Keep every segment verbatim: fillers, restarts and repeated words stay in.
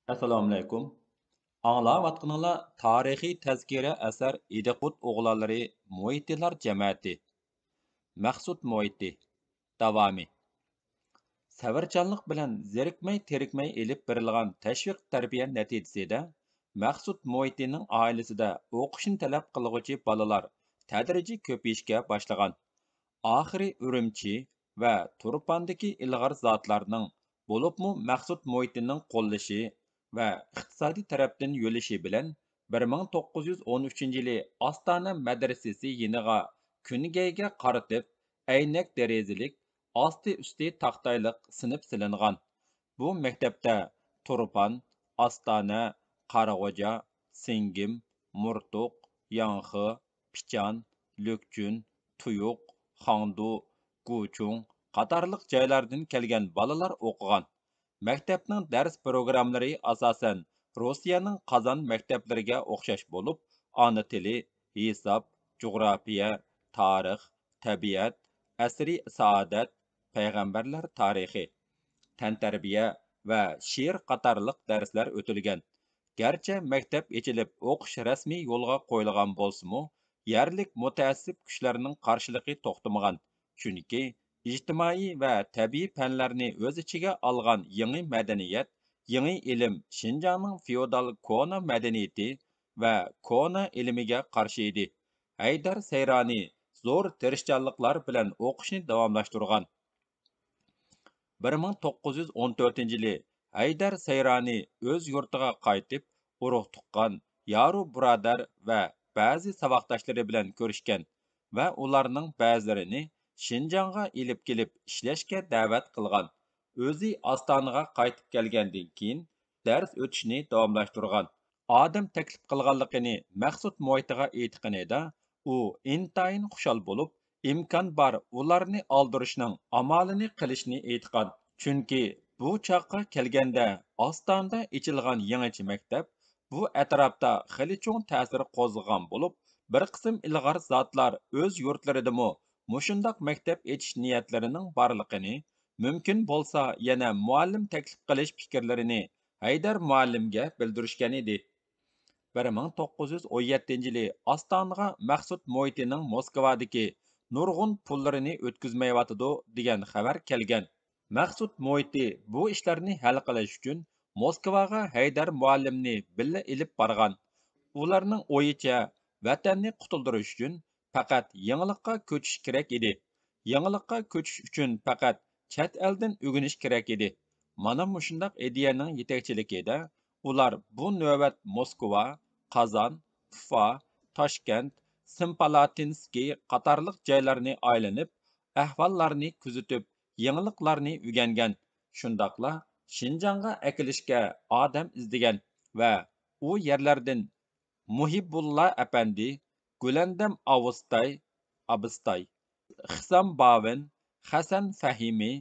ئەسسالامۇئەلەيكۇم. ئاڭلاۋاتقىنىڭلار تارىخىي تەزكىرە ئەسەر ئىدىقۇت ئوغلانلىرى مۇھىتىلار جەمەتى. مەخسۇت مۇھىتى. داۋامى. سەۋرچانلىق بىلەن زېرىكمەي تېرىكمەي ئېلىپ بېرىلغان تەشۋىق تەربىيە نەتىجىسىدە، مەخسۇت مۇھىتىنىڭ ئائىلىسىدە ئوقۇشنى تەلەپ قىلغۇچى بالىلار تەدرىجىي كۆپىيىشكە باشلىغان. ئاخىرى ئۈرۈمچى ۋە تۇرپاندىكى ئىلغار زاتلارنىڭ، بولۇپمۇ مەخسۇت مۇھىتىنىڭ قوللىشى ۋە ئىقتىسادىي تەرەپتىن يۆلىشى بىلەن، بىر مىڭ توققۇز يۈز ئون ئۈچىنچى يىلى ئاستانە مەدرىسىسى يېنىغا كۈنگەيگە قارىتىپ ئەينەك دېرىزىلىك، ئاستى ئۈستى تاختايلىق سىنىپ سېلىنغان. بۇ مەكتەپتە تۇرپان، ئاستانە، قاراغوجا، سىڭگىم، مۇرتۇق، ياڭخې، پىچان، لۈكچۈن، تۇيۇق، خاڭدۇ، گۇچۇڭ قاتارلىق جايلاردىن كەلگەن بالىلار ئوقۇغان. مەكتەپنىڭ دەرس پروگراممىلىرى ئاساسەن روسىيەنىڭ قازان مەكتەپلىرىگە ئوخشاش بولۇپ، ئانا تىلى، ھېساب، جۇغراپىيە، تارىخ، تەبىئەت، ئەسىرىي سائادەت، پەيغەمبەرلەر تارىخى، تەنتەربىيە ۋە شېئىر قاتارلىق دەرسلەر ئۆتۈلگەن. گەرچە مەكتەپ ئېچىلىپ ئوقۇش رەسمىي يولغا قويۇلغان بولسىمۇ، يەرلىك مۇتەئەسسىپ كۈچلەرنىڭ قارشىلىقى توختىمىغان. چۈنكى ئىجتىمائىي ۋە تەبىئىي پەنلەرنى ئۆز ئىچىگە ئالغان يېڭى مەدەنىيەت، يېڭى ئىلىم شىنجاڭنىڭ فېئودال كونا مەدەنىيىتى ۋە كونا ئىلمىگە قارشى ئىدى. ھەيدەر سەيرانى زور تىرىشچانلىقلار بىلەن ئوقۇشنى داۋاملاشتۇرغان. بىر مىڭ توققۇز يۈز ئون تۆتىنچى يىلى ھەيدەر سەيرانى ئۆز يۇرتىغا قايتىپ، ئۇرۇق-تۇغقان، يارۇ بۇرادەر ۋە بەزى ساۋاقداشلىرى بىلەن كۆرۈشكەن ۋە ئۇلارنىڭ بەزىلىرىنى شىنجاڭغا ئېلىپ كېلىپ ئىشلەشكە دەۋەت قىلغان. ئۆزى ئاستانىغا قايتىپ كەلگەندىن كېيىن، دەرس ئۆتۈشنى داۋاملاشتۇرغان. ئادەم تەكلىپ قىلغانلىقىنى مەخسۇت مۇھىتىغا ئېيتقىنىدا، ئۇ ئىنتايىن خۇشال بولۇپ، ئىمكان بار ئۇلارنى ئالدۇرۇشنىڭ ئامالىنى قىلىشنى ئېيتقان. چۈنكى بۇ چاغقا كەلگەندە ئاستانىدا ئېچىلغان يېڭىچە مەكتەپ بۇ ئەتراپتا خېلى چوڭ تەسىر قوزغىغان بولۇپ، بىر قىسىم ئىلغار زاتلار ئۆز يۇرتلىرىدىمۇ مۇشۇنداق مەكتەپ ئېچىش نىيەتلىرىنىڭ بارلىقىنى، مۇمكىن بولسا يەنە مۇئەللىم تەكلىپ قىلىش پىكىرلىرىنى ھەيدەر مۇئەللىمگە بىلدۈرۈشكەن ئىدى. بىر مىڭ توققۇز يۈز ئون يەتتىنچى يىلى ئاستانىغا مەخسۇت مۇھىتىنىڭ موسكۋادىكى نۇرغۇن پۇللىرىنى ئۆتكۈزمەيۋاتىدۇ دېگەن خەۋەر كەلگەن. مەخسۇت مۇھىتى بۇ ئىشلارنى ھەل قىلىش ئۈچۈن موسكۋاغا ھەيدەر مۇئەللىمنى بىللە ئېلىپ بارغان. ئۇلارنىڭ ئويىچە، ۋەتەننى قۇتۇلدۇرۇش ئۈچۈن پەقەت يېڭىلىققا كۆچۈش كېرەك ئىدى. يېڭىلىققا كۆچۈش ئۈچۈن پەقەت چەت ئەلدىن ئۆگىنىش كېرەك ئىدى. مانا مۇشۇنداق ئىدىيەنىڭ يېتەكچىلىكىدە ئۇلار بۇ نۆۋەت موسكۋا، قازان، ئۇفا، تاشكەنت، سېمپالاتىنسكى قاتارلىق جايلارنى ئايلىنىپ، ئەھۋاللارنى كۆزىتىپ، يېڭىلىقلارنى ئۆگەنگەن، شۇنداقلا شىنجاڭغا ئەكېلىشكە ئادەم ئىزدىگەن ۋە ئۇ يەرلەردىن مۇھىبۇللا ئەپەندى، گۈلەندەم ئاۋۇستاي، ئابىستاي، خىسام باۋېن، خەسەن فەھىمى،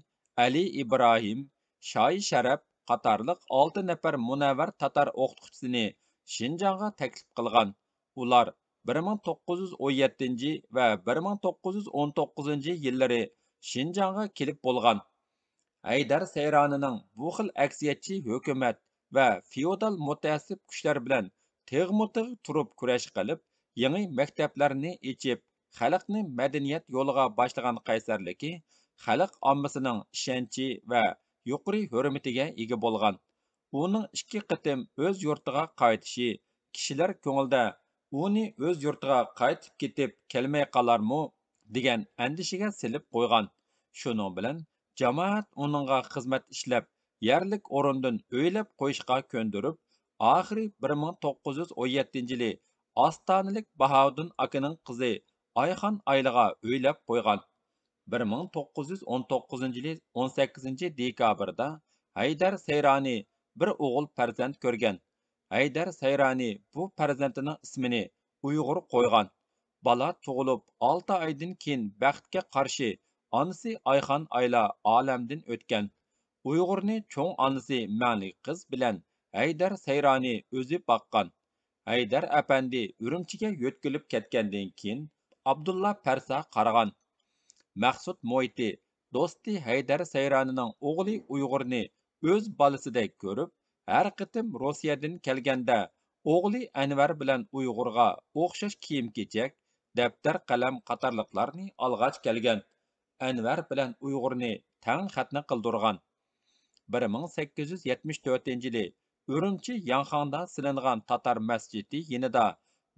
ئەلى ئىبراھىم، شايى شەرەپ قاتارلىق ئالتە نەپەر مۇنەۋۋەر تاتار ئوقۇتقۇچىسىنى شىنجاڭغا تەكلىپ قىلغان. ئۇلار بىر مىڭ توققۇز يۈز ئون يەتتىنچى ۋە بىر مىڭ توققۇز يۈز ئون توققۇزىنچى يىللىرى شىنجاڭغا كېلىپ بولغان. ھەيدەر سەيرانىنىڭ بۇ خىل ئەكسىيەتچى ھۆكۈمەت ۋە فېئودال مۇتەئەسسىپ كۈچلەر بىلەن تىغمۇتىغ تۇرۇپ كۈرەش قىلىپ، يېڭى مەكتەپلەرنى ئېچىپ، خەلقنى مەدەنىيەت يولىغا باشلىغان قەيسەرلىكى خەلق ئاممىسىنىڭ ئىشەنچى ۋە يۇقىرى ھۆرمىتىگە ئىگە بولغان. ئۇنىڭ ئىككى قېتىم ئۆز يۇرتىغا قايتىشى كىشىلەر كۆڭلىدە ئۇنى ئۆز يۇرتىغا قايتىپ كېتىپ كەلمەي قالارمۇ دېگەن ئەندىشىگە سېلىپ قويغان. شۇنىڭ بىلەن جامائەت ئۇنىڭغا خىزمەت ئىشلەپ، يەرلىك ئورۇندىن ئۆيلەپ قويۇشقا كۆندۈرۈپ، ئاخىرى بىر مىڭ توققۇز يۈز ئون يەتتىنچى يىلى ئاستانىلىك باھاۋۇدۇن ئاكىنىڭ قىزى ئايخان ئايلىغا ئۆيلەپ قويغان. بىر مىڭ توققۇز يۈز ئون توققۇزىنچى يىلى ئون سەككىزىنچى دېكابىردا ھەيدەر سەيرانى بىر ئوغۇل پەرزەنت كۆرگەن. ھەيدەر سەيرانى بۇ پەرزەنتىنىڭ ئىسمىنى ئۇيغۇر قويغان. بالا تۇغۇلۇپ ئالتە ئايدىن كېيىن بەختكە قارشى ئانىسى ئايخان ئايلا ئالەمدىن ئۆتكەن. ئۇيغۇرنى چوڭ ئانىسى مەڭلىك قىز بىلەن ھەيدەر سەيرانى ئۆزى باققان. ھەيدەر ئەپەندى ئۈرۈمچىگە يۆتكىلىپ كەتكەندىن كېيىن، ئابدۇللا پەرسا قارىغان. مەخسۇت مۇھىتى دوستى ھەيدەر سەيرانىنىڭ ئوغلى ئۇيغۇرنى ئۆز بالىسىدەك كۆرۈپ، ھەر قېتىم روسىيەدىن كەلگەندە، ئوغلى ئەنۋەر بىلەن ئۇيغۇرغا ئوخشاش كىيىم-كېچەك، دەپتەر-قەلەم قاتارلىقلارنى ئالغاچ كەلگەن. ئەنۋەر بىلەن ئۇيغۇرنى تەڭ خەتنە قىلدۇرغان. بىر مىڭ سەككىز يۈز يەتمىش تۆتىنچى يىلى ئۈرۈمچى ياڭخاڭدا سېلىنغان تاتار مەسچىتى يېنىدا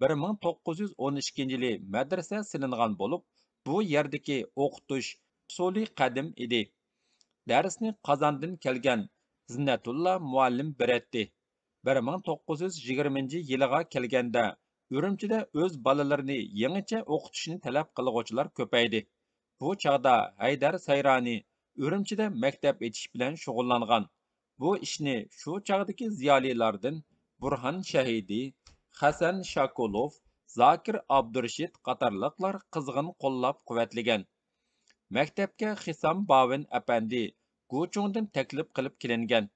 بىر مىڭ توققۇز يۈز ئون ئىككىنچى يىلى مەدرىسە سېلىنغان بولۇپ، بۇ يەردىكى ئوقۇتۇش ئۇسۇلى قەدىم ئىدى. دەرسنى قازاندىن كەلگەن زىننەتۇللا مۇئەللىم بېرەتتى. بىر مىڭ توققۇز يۈز يىگىرمىنچى يىلىغا كەلگەندە، ئۈرۈمچىدە ئۆز بالىلىرىنى يېڭىچە ئوقۇتۇشنى تەلەپ قىلغۇچىلار كۆپەيدى. بۇ چاغدا ھەيدەر سايرانى ئۈرۈمچىدە مەكتەپ ئېچىش بىلەن شۇغۇللانغان. بۇ ئىشنى شۇ چاغدىكى زىيالىيلاردىن بۇرھان شەھىدى، خەسەن شاكۇلوف، زاكىر ئابدۇرېشىت قاتارلىقلار قىزغىن قوللاپ-قۇۋۋەتلىگەن. مەكتەپكە خىسام باۋېن ئەپەندى گۇچۇڭدىن تەكلىپ قىلىپ كېلىنگەن.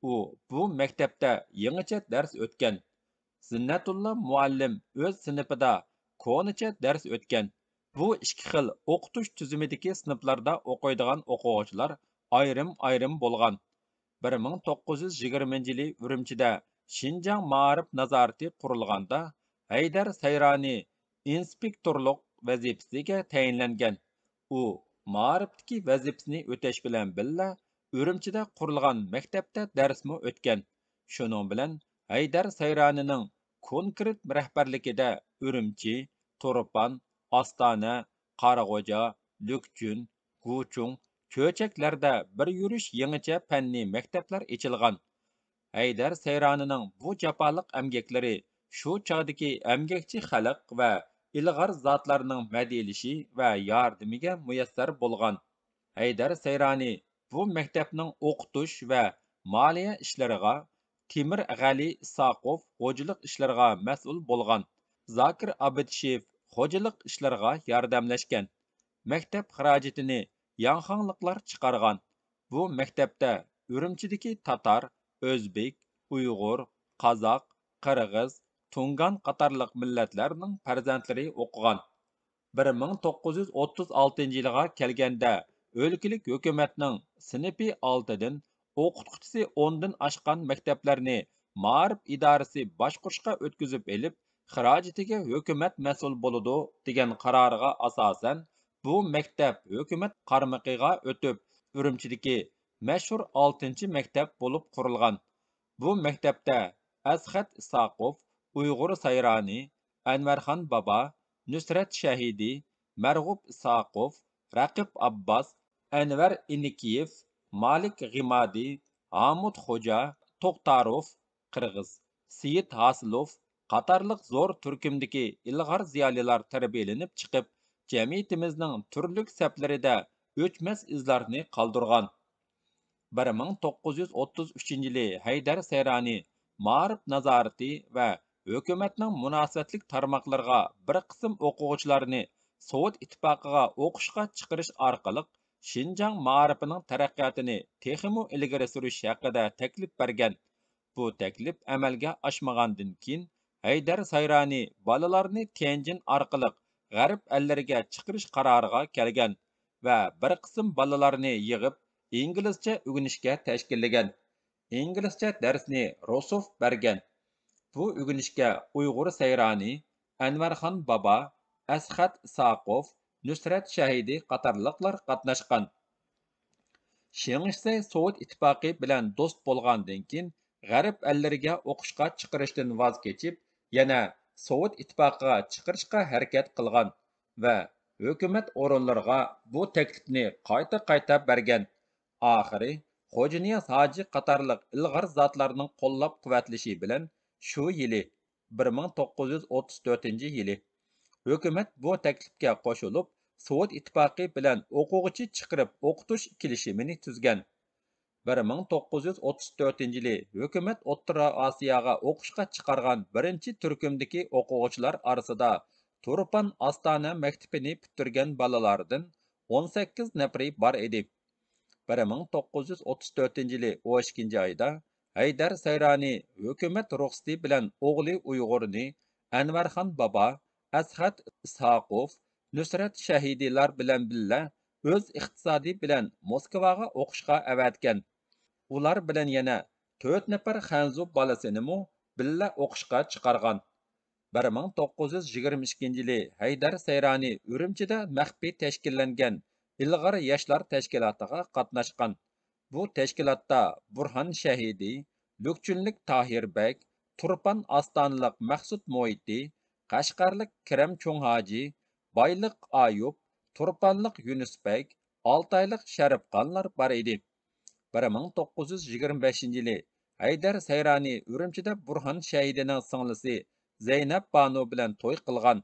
ئۇ بۇ مەكتەپتە يېڭىچە دەرس ئۆتكەن. زىننەتۇللا مۇئەللىم ئۆز سىنىپىدا كونىچە دەرس ئۆتكەن. بۇ ئىككى خىل ئوقۇتۇش تۈزۈمىدىكى سىنىپلاردا ئوقۇيدىغان ئوقۇغۇچىلار ئايرىم-ئايرىم بولغان. بىر مىڭ توققۇز يۈز يىگىرمىنچى يىلى ئۈرۈمچىدە شىنجاڭ مائارىپ نازارىتى قۇرۇلغاندا، ھەيدەر سايرانى ئىنسپېكتورلۇق ۋەزىپىسىگە تەيىنلەنگەن. ئۇ مائارىپتىكى ۋەزىپىسىنى ئۆتەش بىلەن بىللە، ئۈرۈمچىدە قۇرۇلغان مەكتەپتە دەرسمۇ ئۆتكەن. شۇنىڭ بىلەن ھەيدەر سايرانىنىڭ كونكرېت رەھبەرلىكىدە ئۈرۈمچى، تۇرپان، ئاستانە، قاراغوجا، لۈكچۈن، گۇچۇڭ، چۆچەكلەردە بىر يۈرۈش يېڭىچە پەننىي مەكتەپلەر ئېچىلغان. ھەيدەر سەيرانىنىڭ بۇ جاپالىق ئەمگەكلىرى شۇ چاغدىكى ئەمگەكچى خەلق ۋە ئىلغار زاتلارنىڭ مەدھىيلىشى ۋە ياردىمىگە مۇيەسسەر بولغان. ھەيدەر سەيرانى بۇ مەكتەپنىڭ ئوقۇتۇش ۋە مالىيە ئىشلىرىغا، تېمىر غەلى ئىساقوف خوجىلىق ئىشلىرىغا مەسئۇل بولغان. زاكىر ئابىدىشېف خوجىلىق ئىشلىرىغا ياردەملەشكەن. مەكتەپ خىراجىتىنى ياڭخاڭلىقلار چىقارغان. بۇ مەكتەپتە ئۈرۈمچىدىكى تاتار، ئۆزبېك، ئۇيغۇر، قازاق، قىرغىز، تۇڭگان قاتارلىق مىللەتلەرنىڭ پەرزەنتلىرى ئوقۇغان. بىر مىڭ توققۇز يۈز ئوتتۇز ئالتىنچى يىلىغا كەلگەندە، ئۆلكىلىك ھۆكۈمەتنىڭ سىنىپى ئالتىدىن، ئوقۇتقۇچىسى ئوندىن ئاشقان مەكتەپلەرنى مائارىپ ئىدارىسى باشقۇرۇشقا ئۆتكۈزۈپ ئېلىپ، خىراجىتىگە ھۆكۈمەت مەسئۇل بولىدۇ، دېگەن قارارىغا ئاساسەن، بۇ مەكتەپ ھۆكۈمەت قارمىقىغا ئۆتۈپ، ئۈرۈمچىدىكى مەشھۇر ئالتىنچى مەكتەپ بولۇپ قۇرۇلغان. بۇ مەكتەپتە ئەسخەت ئىساقوف، ئۇيغۇر سايرانى، ئەنۋەرخان بابا، نۇسرەت شەھىدى، مەرغۇپ ئىساقوف، رەقىب ئابباس، ئەنۋەر ئىنىكىيېف، مالىك غىمادى، ھامۇت خوجا، توختاروف، قىرغىز، سېيىت ھاسىلوف قاتارلىق زور تۈركۈمدىكى ئىلغار زىيالىيلار تەربىيەلىنىپ چىقىپ، جەمئىيىتىمىزنىڭ تۈرلۈك سەپلىرىدە ئۆچمەس ئىزلارنى قالدۇرغان. بىر مىڭ توققۇز يۈز ئوتتۇز ئۈچىنچى يىلى ھەيدەر سەيرانى مائارىپ نازارىتى ۋە ھۆكۈمەتنىڭ مۇناسىۋەتلىك تارماقلىرىغا بىر قىسىم ئوقۇغۇچىلارنى سوۋېت ئىتتىپاقىغا ئوقۇشقا چىقىرىش ئارقىلىق شىنجاڭ مائارىپىنىڭ تەرەققىياتىنى تېخىمۇ ئىلگىرى سۈرۈش ھەققىدە تەكلىپ بەرگەن. بۇ تەكلىپ ئەمەلگە ئاشمىغاندىن كېيىن، ھەيدەر سايرانى بالىلارنى تيەنجىن ئارقىلىق غەرب ئەللىرىگە چىقىرىش قارارىغا كەلگەن ۋە بىر قىسىم بالىلارنى يىغىپ، ئىنگلىزچە ئۆگىنىشكە تەشكىللىگەن. ئىنگلىزچە دەرسنى روسوف بەرگەن. بۇ ئۆگىنىشكە ئۇيغۇر سەيرانى، ئەنۋەرخان بابا، ئەسخەت ئىساقوف، نۇسرەت شەھىدى قاتارلىقلار قاتناشقان. شېڭ شىسەي سوۋېت ئىتتىپاقى بىلەن دوست بولغاندىن كېيىن، غەرب ئەللىرىگە ئوقۇشقا چىقىرىشتىن ۋاز كېچىپ، يەنە سوۋېت ئىتتىپاقىغا چىقىرىشقا ھەرىكەت قىلغان ۋە ھۆكۈمەت ئورۇنلىرىغا بۇ تەكلىپنى قايتا-قايتا بەرگەن. ئاخىرى خوجانىياز ھاجى قاتارلىق ئىلغار زاتلارنىڭ قوللاپ-قۇۋۋەتلىشى بىلەن شۇ يىلى، بىر مىڭ توققۇز يۈز ئوتتۇز تۆتىنچى يىلى، ھۆكۈمەت بۇ تەكلىپكە قوشۇلۇپ، سوۋېت ئىتتىپاقى بىلەن ئوقۇغۇچى چىقىرىپ ئوقۇتۇش كېلىشىمىنى تۈزگەن. بىر مىڭ توققۇز يۈز ئوتتۇز تۆتىنچى يىلى ھۆكۈمەت ئوتتۇرا ئاسىياغا ئوقۇشقا چىقارغان بىرىنچى تۈركۈمدىكى ئوقۇغۇچىلار ئارىسىدا تۇرپان ئاستانە مەكتىپىنى پۈتتۈرگەن بالىلاردىن ئون سەككىز نەپىرى بار ئىدى. بىر مىڭ توققۇز يۈز ئوتتۇز تۆتىنچى يىلى ئون ئىككىنچى ئايدا ھەيدەر سەيرانى ھۆكۈمەت رۇخسىتى بىلەن ئوغلى ئۇيغۇرنى ئەنۋەرخان بابا، ئەسخەت ئىسھاقوف، نۇسرەت شەھىدىلار بىلەن بىللە ئۆز ئىقتىسادى بىلەن موسكۋاغا ئوقۇشقا ئەۋەتكەن. ئۇلار بىلەن يەنە تۆت نەپەر خەنزۇ بالىسىنىمۇ بىللە ئوقۇشقا چىقارغان. بىر مىڭ توققۇز يۈز يىگىرمە ئىككىنچى يىلى ھەيدەر سەيرانى ئۈرۈمچىدە مەخپىي تەشكىللەنگەن ئىلغار ياشلار تەشكىلاتىغا قاتناشقان. بۇ تەشكىلاتتا بۇرھان شەھىدى، لۈكچۈنلۈك تاھىر بەگ، تۇرپان ئاستانىلىق مەخسۇت مۇھىتى، قەشقەرلىك كېرەم چوڭ ھاجى، بايلىق ئايۇپ، تۇرپانلىق يۈنۈس بەگ، ئالتايلىق شەرىپخانلار بار ئىدى. بىر مىڭ توققۇز يۈز يىگىرمە بەشىنچى يىلى ھەيدەر سەيرانى ئۈرۈمچىدە بۇرھان شەھىدىنىڭ سىڭلىسى زەينەپ بانۇ بىلەن توي قىلغان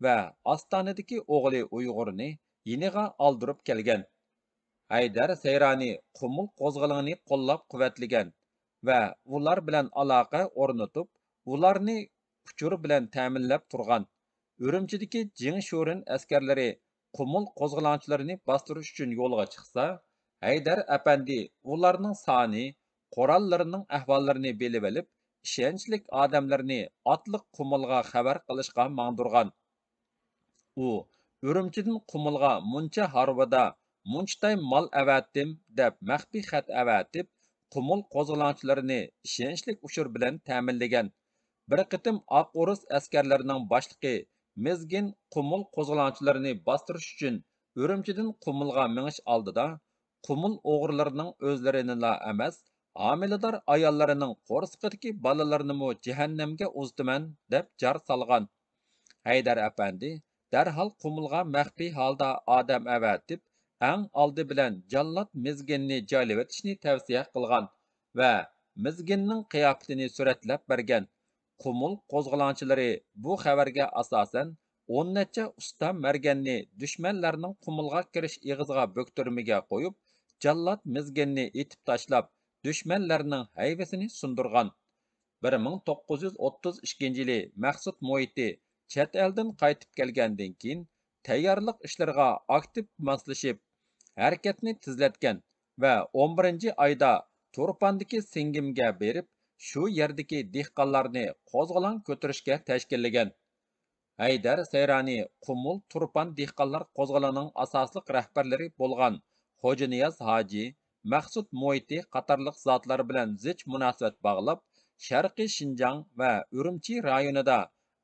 ۋە ئاستانىدىكى ئوغلى ئۇيغۇرنى يېنىغا ئالدۇرۇپ كەلگەن. ھەيدەر سەيرانى قۇمۇل قوزغىلىڭىنى قوللاپ-قۇۋۋەتلىگەن ۋە ئۇلار بىلەن ئالاقە ئورنىتىپ، ئۇلارنى ئۇچۇر بىلەن تەمىنلەپ تۇرغان. ئۈرۈمچىدىكى جىڭ شۇرېن ئەسكەرلىرى قۇمۇل قوزغىلاڭچىلىرىنى باستۇرۇش ئۈچۈن يولغا چىقسا، ھەيدەر ئەپەندى ئۇلارنىڭ سانى، قوراللىرىنىڭ ئەھۋاللىرىنى بىلىۋېلىپ، ئىشەنچلىك ئادەملىرىنى ئاتلىق قۇمۇلغا خەۋەر قىلىشقا ماڭدۇرغان. ئۇ ئۈرۈمچىدىن قۇمۇلغا مۇنچا ھارۋىدا مۇنچىتاي مال ئەۋەتتىم دەپ مەخپىي خەت ئەۋەتىپ، قۇمۇل قوزغىلاڭچىلىرىنى ئىشەنچلىك ئۇچۇر بىلەن تەمىنلىگەن. بىر قېتىم ئاق ئورۇس ئەسكەرلىرىنىڭ باشلىقى مىزگىن قۇمۇل قوزغىلاڭچىلىرىنى باستۇرۇش ئۈچۈن ئۈرۈمچىدىن قۇمۇلغا مېڭىش ئالدىدا، قۇمۇل ئوغرىلىرىنىڭ ئۆزلىرىنىلا ئەمەس، ھامىلىدار ئاياللىرىنىڭ قورسىقىدىكى بالىلىرىنىمۇ جەھەننەمگە ئۇزىتىمەن، دەپ جار سالغان. ھەيدەر ئەپەندى دەرھال قۇمۇلغا مەخپىي ھالدا ئادەم ئەۋەتىپ، ئەڭ ئالدى بىلەن جاللات مىزگىننى جايلىۋېتىشنى تەۋسىيە قىلغان ۋە مىزگىننىڭ قىياپىتىنى سۈرەتلەپ بەرگەن. قۇمۇل قوزغىلاڭچىلىرى بۇ خەۋەرگە ئاساسەن، ئون نەچچە ئۇستا مەرگەننى دۈشمەنلەرنىڭ قۇمۇلغا كىرىش ئېغىزىغا بۆكتۈرمىگە قويۇپ، جاللات مىزگىننى ئېتىپ تاشلاپ، دۈشمەنلەرنىڭ ھەيۋىسىنى سۇندۇرغان. بىر مىڭ توققۇز يۈز ئوتتۇز ئىككىنچى يىلى مەخسۇت مۇھىتى چەت ئەلدىن قايتىپ كەلگەندىن كېيىن، تەييارلىق ئىشلىرىغا ئاكتىپ ماسلىشىپ، ھەرىكەتنى تېزلەتكەن ۋە ئون بىرىنچى ئايدا تۇرپاندىكى سىڭگىمگە بېرىپ، شۇ يەردىكى دېھقانلارنى قوزغىلاڭ كۆتۈرۈشكە تەشكىللىگەن. ھەيدەر سەيرانى قۇمۇل تۇرپان دېھقانلار قوزغىلىڭىنىڭ ئاساسلىق رەھبەرلىرى بولغان خوجانىياز ھاجى، مەخسۇت مۇھىتى قاتارلىق زاتلار بىلەن زىچ مۇناسىۋەت باغلاپ، شەرقىي شىنجاڭ ۋە ئۈرۈمچى رايونىدا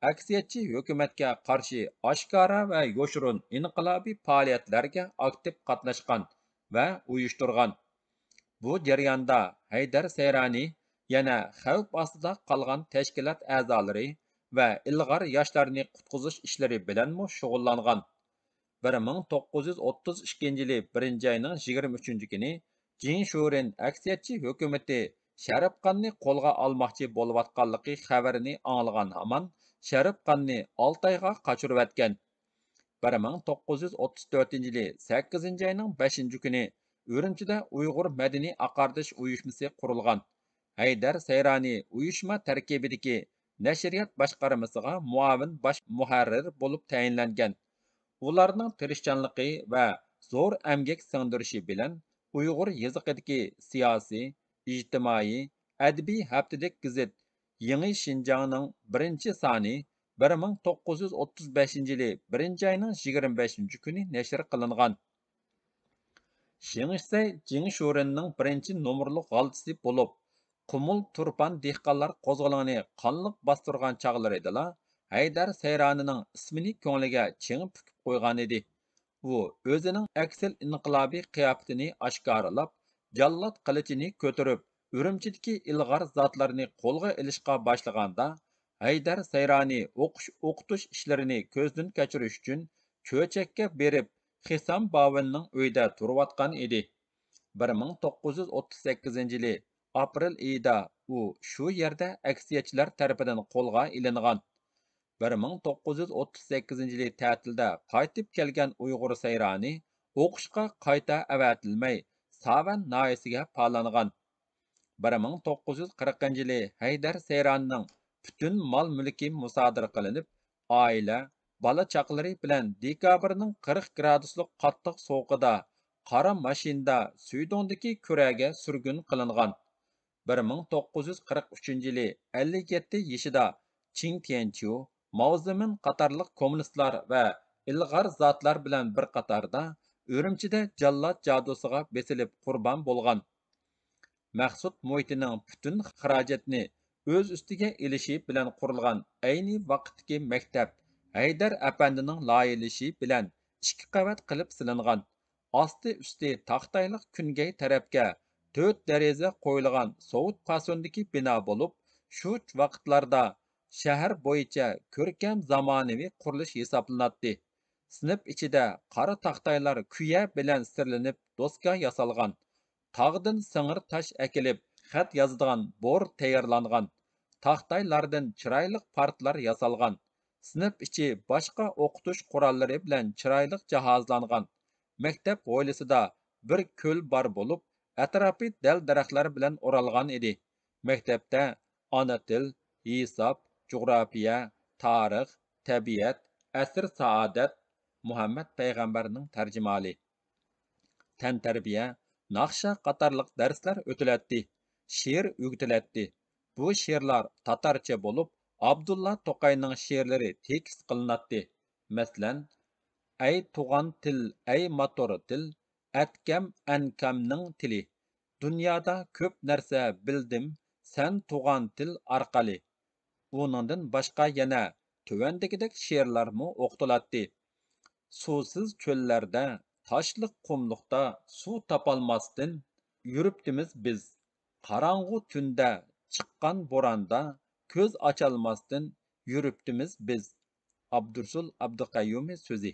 ئەكسىيەتچى ھۆكۈمەتكە قارشى ئاشكارا ۋە يوشۇرۇن ئىنقىلابىي پائالىيەتلەرگە ئاكتىپ قاتناشقان ۋە ئۇيۇشتۇرغان. بۇ جەرياندا ھەيدەر سەيرانى يەنە خەۋپ ئاستىدا قالغان تەشكىلات ئەزالىرى ۋە ئىلغار ياشلارنى قۇتقۇزۇش ئىشلىرى بىلەنمۇ شۇغۇللانغان. بىر مىڭ توققۇز يۈز ئوتتۇز ئىككىنچى يىلى بىرىنچى ئاينىڭ يىگىرمە ئۈچىنچى كۈنى جىڭ شۇرېن ئەكسىيەتچى ھۆكۈمىتى شەرىپخاننى قولغا ئالماقچى بولۇۋاتقانلىقى خەۋىرىنى ئاڭلىغان ھامان شەرىپخاننى ئالتايغا قاچۇرۇۋەتكەن. بىر مىڭ توققۇز يۈز ئوتتۇز تۆتىنچى يىلى سەككىزىنچى ئاينىڭ بەشىنچى كۈنى ئۈرۈمچىدە ئۇيغۇر مەدەنىي ئاقارتىش ئۇيۇشمىسى قۇرۇلغان. ھەيدەر سەيرانى ئۇيۇشما تەركىبىدىكى نەشرىيات باشقارمىسىغا مۇئاۋىن باش مۇھەررىر بولۇپ تەيىنلەنگەن. ئۇلارنىڭ تىرىشچانلىقى ۋە زور ئەمگەك سىڭدۈرۈشى بىلەن ئۇيغۇر يېزىقىدىكى سىياسىي، ئىجتىمائىي، ئەدەبىي ھەپتىلىك گېزىت يېڭى شىنجاڭنىڭ بىرىنچى سانى بىر مىڭ توققۇز يۈز ئوتتۇز بەشىنچى يىلى بىرىنچى ئاينىڭ يىگىرمە بەشىنچى كۈنى نەشر قىلىنغان. شېڭشىسەي جىڭ شۇرېننىڭ بىرىنچى نومۇرلۇق غالتىسى بولۇپ، قۇمۇل تۇرپان دېھقانلار قوزغىلىڭىنى قانلىق باستۇرغان چاغلىرىدىلا، ھەيدەر سەيرانىنىڭ ئىسمىنى كۆڭلىگە چىڭ پۈكۈپ قويغانىدى. ئۇ ئۆزىنىڭ ئەكسىل ئىنقىلابىي قىياپىتىنى ئاشكارىلاپ، جاللات قىلىچىنى كۆتۈرۈپ، ئۈرۈمچىدىكى ئىلغار زاتلارنى قولغا ئېلىشقا باشلىغاندا، ھەيدەر سەيرانى ئوقۇش ئوقۇتۇش ئىشلىرىنى كۆزدىن كەچۈرۈش ئۈچۈن چۆچەككە بېرىپ، خىسام باۋېننىڭ ئۆيىدە تۇرۇۋاتقان ئىدى. بىر مىڭ توققۇز يۈز ئوتتۇز سەككىزىنچى يىلى ئاپرېل ئېيىدا ئۇ شۇ يەردە ئەكسىيەتچىلەر تەرىپىدىن قولغا ئېلىنغان. بىر مىڭ توققۇز يۈز ئوتتۇز سەككىزىنچى يىلى تەتىلدە قايتىپ كەلگەن ئۇيغۇر سەيرانى ئوقۇشقا قايتا ئەۋەتىلمەي، ساۋەن ناھىيەسىگە پالانغان. بىر مىڭ توققۇز يۈز قىرىقىنچى يىلى ھەيدەر سەيرانىنىڭ پۈتۈن مال-مۈلكى مۇسادىرە قىلىنىپ، ئائىلە، بالا-چاقىلىرى بىلەن دېكابىرنىڭ قىرىق گرادۇسلۇق قاتتىق سوغۇقىدا قارا ماشىنىدا سۈيدۇڭدىكى كۈرەگە سۈرگۈن قىلىنغان. بىر مىڭ توققۇز يۈز قىرىق ئۈچىنچى يىلى ئەللىك يەتتە يېشىدا چىڭ تيەنچيۇ، ماۋزېمىن قاتارلىق كوممۇنىستلار ۋە ئىلغار زاتلار بىلەن بىر قاتاردا ئۈرۈمچىدە جاللات جادۇسىغا بېسىلىپ قۇربان بولغان. مەخسۇت مۇھىتىنىڭ پۈتۈن خىراجەتنى ئۆز ئۈستىگە ئېلىشى بىلەن قۇرۇلغان ئەينى ۋاقىتتىكى مەكتەپ ھەيدەر ئەپەندىنىڭ لايىھەلىشى بىلەن ئىككى قەۋەت قىلىپ سېلىنغان. ئاستى ئۈستى تاختايلىق كۈنگەي تەرەپكە تۆت دېرىزە قويۇلغان سوۋېت پاسوندىكى بىنا بولۇپ، شۇ ۋاقىتلاردا شەھەر بويىچە كۆركەم زامانىۋى قۇرۇلۇش ھېسابلىناتتى. سىنىپ ئىچىدە قارا تاختايلار كۈيە بىلەن سىرلىنىپ دوسكا ياسالغان، تاغدىن سىڭىر تاش ئەكېلىپ خەت يازىدىغان بور تەييارلانغان، تاختايلاردىن چىرايلىق پارتلار ياسالغان، سىنىپ ئىچى باشقا ئوقۇتۇش قوراللىرى بىلەن چىرايلىق جاھازلانغان. مەكتەپ ھويلىسىدا بىر كۆل بار بولۇپ، ئەتراپى دەل-دەرەخلەر بىلەن ئورالغان ئىدى. مەكتەپتە ئانا تىل، ھېساب، جۇغراپىيە، تارىخ، تەبىئەت، ئەسىر سائادەت، مۇھەممەد پەيغەمبەرنىڭ تەرجىمىھالى، تەنتەربىيە، ناخشا قاتارلىق دەرسلەر ئۆتۈلەتتى، شېئىر ئۆگىتىلەتتى. بۇ شېئىرلار تاتارچە بولۇپ، ئابدۇللا توقاينىڭ شېئىرلىرى تېكىست قىلىناتتى. مەسىلەن، ئەي تۇغان تىل، ئەي ماتور تىل، ئەتكەم ئەنكەمنىڭ تىلى. دۇنيادا كۆپ نەرسە بىلدىم سەن تۇغان تىل ئارقىلى. ئۇنىڭدىن باشقا يەنە تۆۋەندىكىدەك شېئىرلارمۇ ئوقۇتۇلاتتى. سۇسىز چۆللەردە، تاشلىق قۇملۇقتا سۇ تاپالماستىن يۈرۈپتىمىز بىز. قاراڭغۇ تۈندە، چىققان بوراندا كۆز ئاچالماستىن يۈرۈپتىمىز بىز. ئابدۇرسۇل ئابدۇقەييۇمى سۆزى.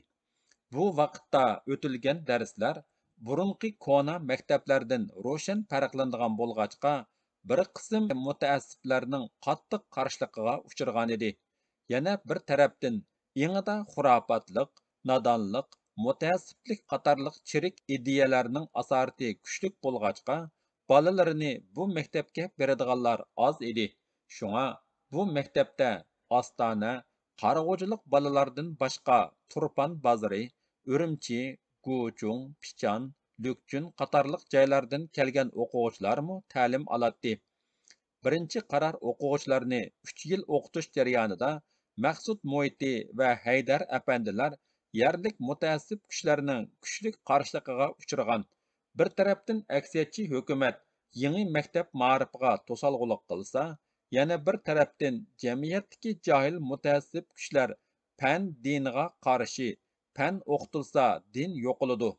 بۇ ۋاقىتتا ئۆتۈلگەن دەرسلەر بۇرۇنقى كونا مەكتەپلەردىن روشەن پەرقلىنىدىغان بولغاچقا، بىر قىسىم مۇتەئەسسىپلەرنىڭ قاتتىق قارشىلىقىغا ئۇچرىغانىدى. يەنە بىر تەرەپتىن، ئېڭىدا خۇراپاتلىق، نادانلىق، مۇتەئەسسىپلىك قاتارلىق چىرىك ئىدىيەلەرنىڭ ئاسارىتى كۈچلۈك بولغاچقا، بالىلىرىنى بۇ مەكتەپكە بېرىدىغانلار ئاز ئىدى. شۇڭا بۇ مەكتەپتە ئاستانە، قارىغۇچىلىق بالىلاردىن باشقا تۇرپان بازىرى، ئۈرۈمچى، گۇچۇڭ، پىچان، لۈكچۈن قاتارلىق جايلاردىن كەلگەن ئوقۇغۇچىلارمۇ تەلىم ئالاتتى. بىرىنچى قارار ئوقۇغۇچىلارنى ئۈچ يىل ئوقۇتۇش جەريانىدا مەخسۇت مۇھىتى ۋە ھەيدەر ئەپەندىلەر يەرلىك مۇتەئەسسىپ كۈچلەرنىڭ كۈچلۈك قارشىلىقىغا ئۇچرىغان. بىر تەرەپتىن ئەكسىيەتچى ھۆكۈمەت يېڭى مەكتەپ مائارىپىغا توسالغۇلۇق قىلسا، يەنە بىر تەرەپتىن جەمئىيەتتىكى جاھىل مۇتەئەسسىپ كۈچلەر پەن دىنىغا قارشى، پەن ئوقۇتۇلسا دىن يوقىلىدۇ،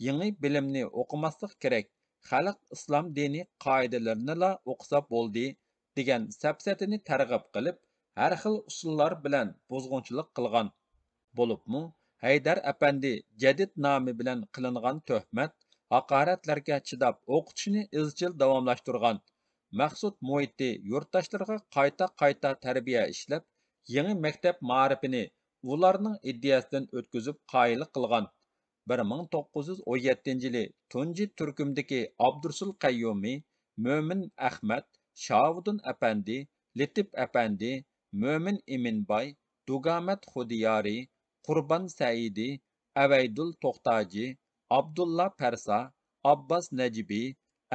يېڭى بىلىمنى ئوقۇماسلىق كېرەك، خەلق ئىسلام دىنى قائىدىلىرىنىلا ئوقۇسا بولدى، دېگەن سەپسەتىنى تەرغىب قىلىپ، ھەر خىل ئۇسۇللار بىلەن بۇزغۇنچىلىق قىلغان. بولۇپمۇ ھەيدەر ئەپەندى جەدىد نامى بىلەن قىلىنغان تۆھمەت، ھاقارەتلەرگە چىداپ ئوقۇتۇشنى ئىزچىل داۋاملاشتۇرغان. مەخسۇت مۇھىتى يۇرتداشلىرىغا قايتا-قايتا تەربىيە ئىشلەپ، يېڭى مەكتەپ مائارىپىنى ئۇلارنىڭ ئىدىيەسىدىن ئۆتكۈزۈپ قايىل قىلغان. بىر مىڭ توققۇز يۈز ئون يەتتىنچى يىلى تۇنجى تۈركۈمدىكى ئابدۇرسۇل قەييۇمى، مۆمىن ئەخمەت، شاۋۇدۇن ئەپەندى، لېتىپ ئەپەندى، مۆمىن ئىمىنباي، دۇگامەت خۇدىيارى، قۇربان سەئىدى، ئەۋەيدۇل توختاجى، ئابدۇللا پەرسا، ئابباس نەجىبى،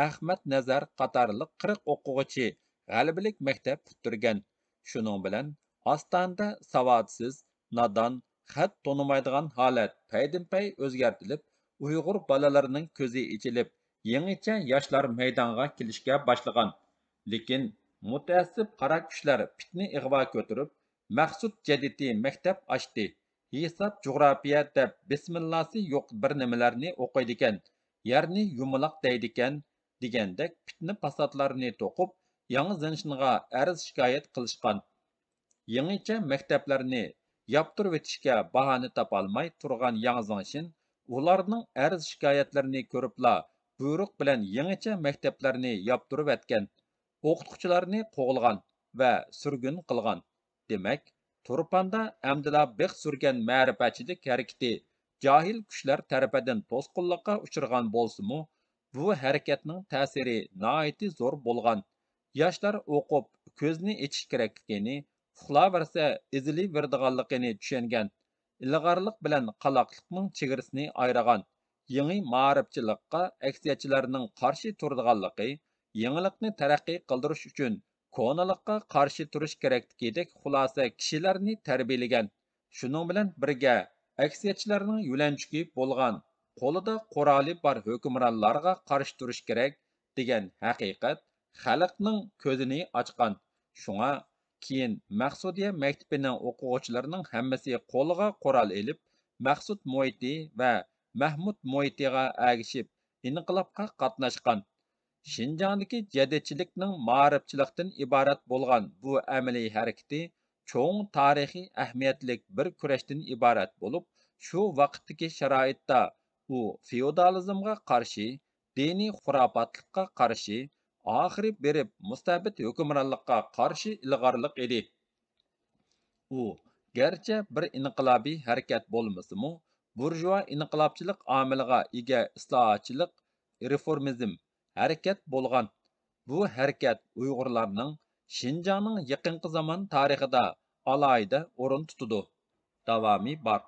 ئەخمەت نەزەر قاتارلىق قىرىق ئوقۇغۇچى غەلىبىلىك مەكتەپ پۈتتۈرگەن. شۇنىڭ بىلەن ئاستانىدە ساۋاتسىز، نادان، خەت تونۇمايدىغان ھالەت پەيدىنپەي ئۆزگەرتىلىپ، ئۇيغۇر بالىلىرىنىڭ كۆزى ئېچىلىپ، يېڭىچە ياشلار مەيدانغا كېلىشكە باشلىغان. لېكىن مۇتەئەسسىپ قارا كۈچلەر پىتنە ئىغۋا كۆتۈرۈپ، مەخسۇت جەدىتى مەكتەپ ئاچتى، ھېساب، جۇغراپىيە دەپ بىسمىللاسى يوق بىر نېمىلەرنى ئوقۇيدىكەن، يەرنى يۇمىلاق دەيدىكەن، دېگەندەك پىتنە-پاساتلارنى توقۇپ، ياڭ زېڭشىنغا ئەرز-شىكايەت قىلىشقان. يېڭىچە مەكتەپلەرنى ياپتۇرۇۋېتىشكە باھانە تاپالماي تۇرغان ياڭ زېڭشىن ئۇلارنىڭ ئەرز-شىكايەتلىرىنى كۆرۈپلا، بۇيرۇق بىلەن يېڭىچە مەكتەپلەرنى ياپتۇرۇۋەتكەن، ئوقۇتقۇچىلارنى قوغلىغان ۋە سۈرگۈن قىلغان. دېمەك، تۇرپاندا ئەمدىلا بىخ سۈرگەن مەرىپەتچىلىك ھەرىكىتى جاھىل كۈچلەر تەرىپىدىن توسقۇنلۇققا ئۇچرىغان بولسىمۇ، بۇ ھەرىكەتنىڭ تەسىرى ناھايىتى زور بولغان. ياشلار ئوقۇپ، كۆزنى ئېچىش كېرەكلىكىنى، ئۇخلاۋەرسە ئېزىلىۋېرىدىغانلىقىنى چۈشەنگەن. ئىلغارلىق بىلەن قالاقلىقنىڭ چېگرىسىنى ئايرىغان. يېڭى مائارىپچىلىققا ئەكسىيەتچىلەرنىڭ قارشى تۇرىدىغانلىقى، يېڭىلىقنى تەرەققىي قىلدۇرۇش ئۈچۈن كونىلىققا قارشى تۇرۇش كېرەكلىكىدەك خۇلاسە كىشىلەرنى تەربىيەلىگەن. شۇنىڭ بىلەن بىرگە، ئەكسىيەتچىلەرنىڭ يۆلەنچۈكى بولغان، قولىدا قورالى بار ھۆكۈمرانلارغا قارشى تۇرۇش كېرەك، دېگەن ھەقىقەت خەلقنىڭ كۆزىنى ئاچقان. شۇڭا كېيىن مەخسۇدىيە مەكتىپىنىڭ ئوقۇغۇچىلىرىنىڭ ھەممىسى قولىغا قورال ئېلىپ، مەخسۇت مۇھىتى ۋە مەھمۇد مۇھىتىغا ئەگىشىپ ئىنقىلابقا قاتناشقان. شىنجاڭدىكى جەدىدچىلىكنىڭ مائارىپچىلىقتىن ئىبارەت بولغان بۇ ئەمەلىي ھەرىكىتى چوڭ تارىخىي ئەھمىيەتلىك بىر كۈرەشتىن ئىبارەت بولۇپ، شۇ ۋاقىتتىكى شارائىتتا ئۇ فېئودالىزمغا قارشى، دىنىي خۇراپاتلىققا قارشى، ئاخىرى بېرىپ مۇستەبىت ھۆكۈمرانلىققا قارشى ئىلغارلىق ئىدى. ئۇ گەرچە بىر ئىنقىلابىي ھەرىكەت بولمىسىمۇ، بۇرژۇئا ئىنقىلابچىلىق ئامىلىغا ئىگە ئىسلاھاتچىلىق، رېفورمىزم ھەرىكەت بولغان. بۇ ھەرىكەت ئۇيغۇرلارنىڭ شىنجاڭنىڭ يېقىنقى زامان تارىخىدا ئالاھىدە ئورۇن تۇتىدۇ. داۋامى بار.